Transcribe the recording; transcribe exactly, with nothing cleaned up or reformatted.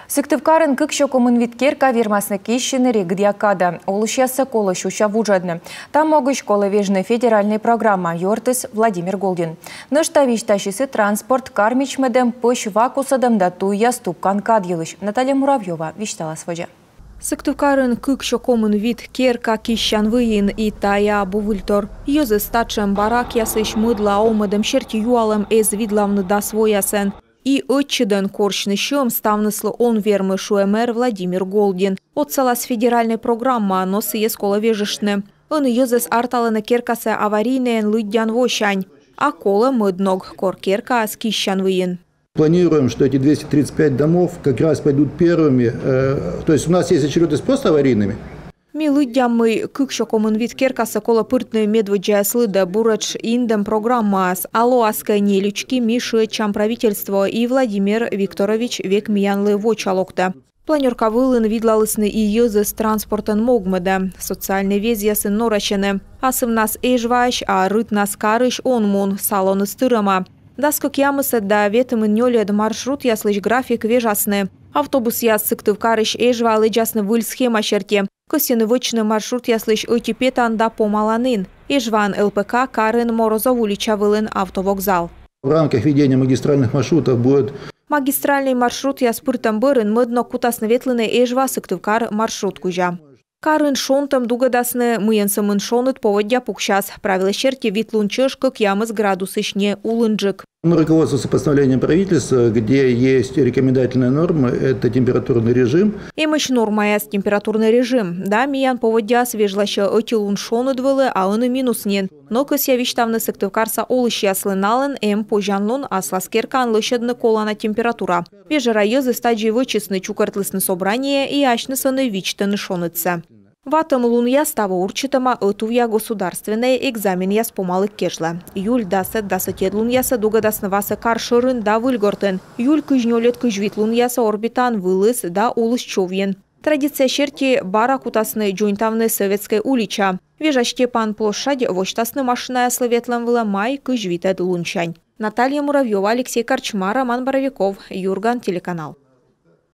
Сыктывкарын кык сё комын вит керка вермасны киссьыны регыдъя кадӧ. Олысьяссӧ колӧ сюся вуджӧдны. Та могысь колӧ вежны федеральнӧй программа, юӧртіс Владимир Голдин. Нӧшта висьтасис и транспорт, кар мичмӧдӧм, пӧсь ва кусӧдӧм да туйяс тупкан кад йылысь. Наталья Муравьёва висьталас водзӧ. Сыктывкарын кык сё комын вит керка киссян выйын, и тайӧ абу выльтор. Йӧзыс татшӧм баракъясысь мӧдлаӧ овмӧдӧм серти юалӧм эз видлавны дас воясӧн. И ӧтчыдӧн корсьны сьӧм ставныслы он вермы, шуӧ мэр Владимир Голдин. Отсалас федеральнӧй программа, но сійӧс колӧ вежыштны. Ӧні йӧзӧс арталӧны керкасӧ аварийнӧйӧн лыддян восянь. А колӧ мӧд ног, кор керкаыс киссян выйын. Планируем, что эти двести тридцать пять домов как раз пойдут первыми. Э, то есть у нас есть очередность просто аварийными. Ми лыддям, мый кык сё комын вит керкасӧ колӧ пыртны медводдзаяс лыдӧ, буретш индӧм программаас. А лоас кӧ нелючки, ми шыӧдчам правительствоӧ, и Владимир Викторович век миянлы воча локтӧ. Планёрка вылын видлалісны и йӧзӧс транспортӧн могмӧдӧм. Социальнӧй везъясын норасьӧны. Асывнас Эжваысь, а рытнас карысь он мун, салоныс тырӧма. Дас кӧкъямысӧд да ветымын нёльӧд маршрутъяслысь график вежасны. Автобусъяс Сыктывкарысь Эжваӧ лэдзасны выль схема серти. Кӧсйӧны вӧчны маршрутъяслысь ӧти петан да помаланін. Эжваын ЛПК, карын Морозов улича вылын автовокзал. В рамках ведения магистральных маршрутов будет... Магистральнӧй маршрутъяс пыртӧм бӧрын мӧд ног кутасны ветлыны Эжва — Сыктывкар маршрут кузя. Карын шонтӧм дугӧдасны, мыйӧн сӧмын шоныд поводдя пуксяс. Правилӧ серти вит лун чӧж кӧкъямыс градусысь не улынджык. Мы руководствуемся постановлением правительства, где есть рекомендательные нормы, это температурный режим. Эмӧсь нормаяс, температурнӧй режим. Да, миян поводдяыс вежласьӧ ӧти лун шоныд вылӧ, а ӧні минус нин. Но кӧсъя висьтавны сыктывкарса олысьяслы: налӧн эм позянлун аслас керкаын лӧсьӧдны колана температура. Вежӧра йӧзыс тадзи вӧчисны, чукӧртлісны собрание и асьныс ӧні видзтӧны шонытсӧ. Ватӧм лунъяс таво урчитӧма ӧтувъя государственнӧй экзаменъяс помалігкежлӧ. Июль дасӧд — дас ӧтиӧд лунъясӧ дугӧдасны Васӧ кар шӧрын да Выльгортын. Июль кызь нёльӧд — кызь вит лунъясӧ Орбитаын, Вылыс да Улыс Чувйын. Традиция серти бара кутасны дзоньтавны Сӧветскӧй улича. Вежа Степан площадь восьтасны машинаяслы ветлӧм вылӧ май кызь витӧд лунсянь. Наталья Муравьёва, Алексей Корчма, Роман Боровиков, «Юрган» телеканал.